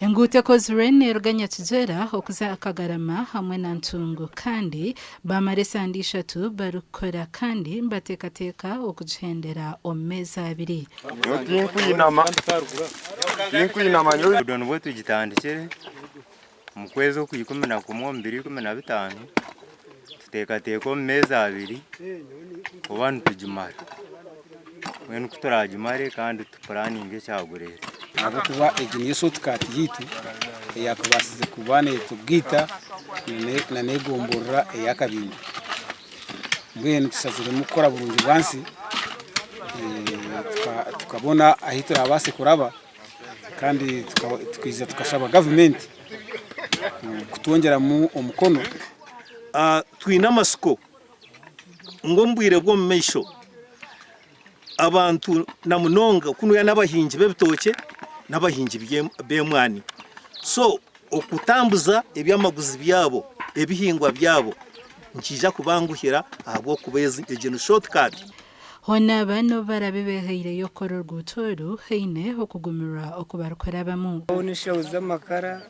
Enguuto ekozirwe neeruga Nyakigyera okuza Kagarama hamwe na Ntungu kandi baamara esande ishatu barikukora kandi nibateekateeka okugihendera omu meezi abiri. Nyowe tinkwinama, tinkwinama nyowe. Enguudo nibwo tugitandikire omu kwezi okwa 11 omu 2015, tuteekateeka omu meezi abiri kuba nitugimara. Mbwenu ku turaagimare kandi tupuraninge ekyagureeta. Ahabw'okuba egi niyo shotikaati yaitu eyakubaasize kuba netugaita na n'egomborora eya Kabingo. Mbwenu tushaziremu kukora burungi bwansi tukabona ahu turabaase kuraba kandi tukaija tukashaba gavumenti kutwongyeramu omukono. Twine amatsiko ngu omu bwire bw'omu maisho abantu na munonga kunuya n'abahingi b'ebitookye n'abahingi b'emwaani so okutambuza eby'amaguzi byabo, ebihingwa byabo nikiija kubanguhira ahabw'okuba egi ni short cut. Hoona aba n'obu baraabe beehaireyo kukora oruguuto oru, haine okugumirwa oku barikurabamu. N'eshaho z'amakara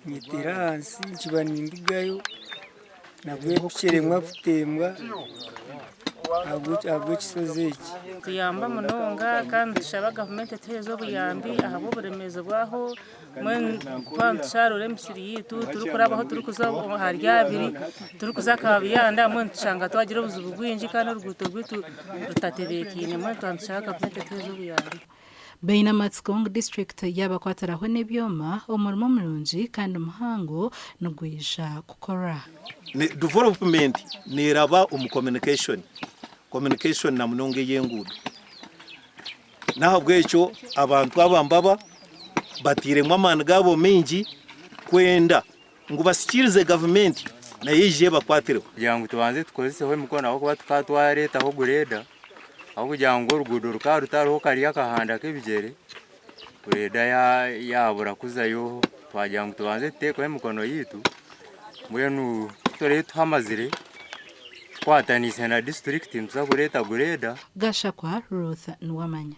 nyetera ahansi nkiba nindugayo nabwo kukyeremwa kutembwa ahabw'ekishozi eki. Nituyamba munonga kandi nitushaba gavumenti etuheereze obuyambi ahabw'oburemeezi bwaho mbwenu twaba nitusharuura emisiri yaitu turikurabaho turikuza ahari abiri turikuza Kabuyanda mbwenu tushanga twagira obuzibu bwingi kandi oruguuto rwaitu rutatebeekaine mbwenu twaba nitushaba gavumenti etuheereze obuyambi. Baine amatsiko ngu disiturikiti yaabakwatiraho n'ebyoma, omurimo murungi kandi muhango nigwija kukorwa. Development neraba omu communication, communication na munonga ey'enguudo. N'ahabw'ekyo abantu aba mbaba batairemu amaani gaabo maingi kwenda ngu basikirize gavumenti nayo eije ebakwatireho. Kugira ngu tubanze tukozeseho emikono ahabw'okuba tukaba twareetaho gureeda ahabw'okugira ngu oruguudo rukaba rutariho kari akahanda k'ebigyere, gureeda yaabura kuzayo twagira ngu tubanze tuteekeho emikono yaitu mbwenu ku turiyo tuhamazire tukwataniise na disiturikiti nituza kureeta gureeda. Gashakwa Ruth Nuwamanya.